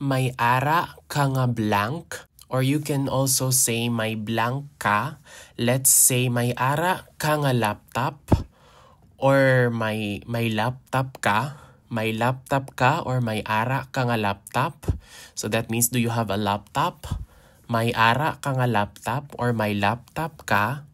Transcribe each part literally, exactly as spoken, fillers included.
May ara ka nga blank, or you can also say may blank ka. Let's say may ara ka nga laptop, or may, may laptop ka. May laptop ka or may ara ka nga laptop. So that means, do you have a laptop? May ara ka nga laptop or may laptop ka.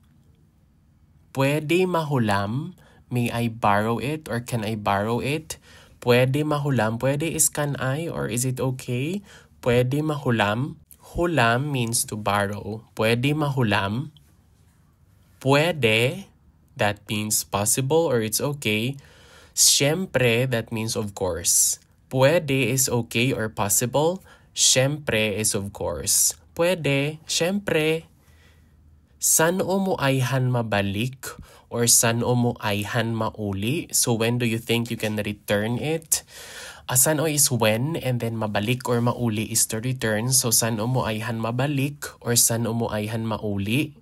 Pwede mahulam, may I borrow it or can I borrow it? Pwede mahulam, pwede is can I or is it okay? Pwede mahulam. Hulam means to borrow. Pwede mahulam. Pwede, that means possible or it's okay. Siyempre, that means of course. Pwede is okay or possible. Siyempre is of course. Pwede, siyempre. San-o mo ayhan mabalik or san-o mo ayhan mauli? So when do you think you can return it? Uh, san-o is when, and then mabalik or mauli is to return. So san-o mo ayhan mabalik or san-o mo ayhan mauli?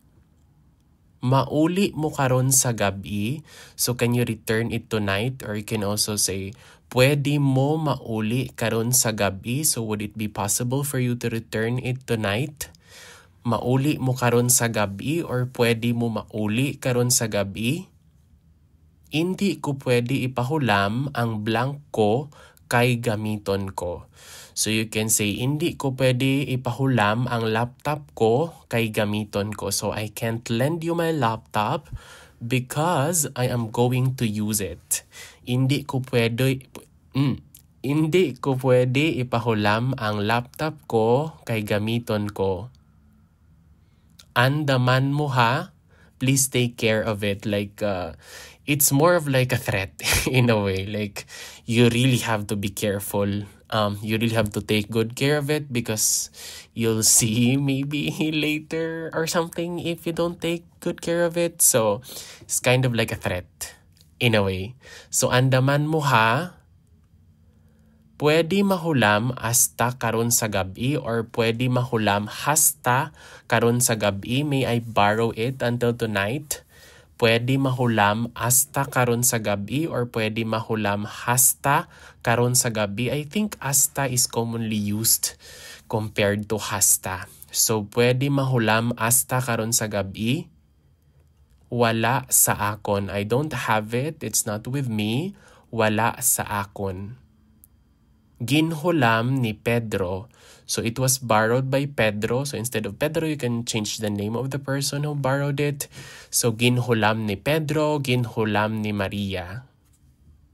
Mauli mo karon sa gab-i. So can you return it tonight? Or you can also say, pwede mo mauli karon sa gab-i. So would it be possible for you to return it tonight? Mauli mo karon sa gab-i or pwede mo mauli karon sa gab-i? Indi ko pwede ipahulam ang blank ko kay gamiton ko. So you can say, indi ko pwede ipahulam ang laptop ko kay gamiton ko. So I can't lend you my laptop because I am going to use it. Indi ko pwede, mm, indi ko pwede ipahulam ang laptop ko kay gamiton ko. Andaman mo ha, please take care of it. Like, uh, it's more of like a threat in a way. Like, you really have to be careful. Um, you really have to take good care of it because you'll see maybe later or something if you don't take good care of it. So it's kind of like a threat in a way. So andaman mo ha, pwede mahulam hasta karon sa gab-i or pwede mahulam hasta karon sa gab-i. May I borrow it until tonight? Pwede mahulam hasta karon sa gab-i or pwede mahulam hasta karon sa gab-i. I think hasta is commonly used compared to hasta. So, pwede mahulam hasta karon sa gab-i? Wala sa akon. I don't have it. It's not with me. Wala sa akon. Ginhulam ni Pedro. So it was borrowed by Pedro. So instead of Pedro, you can change the name of the person who borrowed it. So ginhulam ni Pedro, ginhulam ni Maria.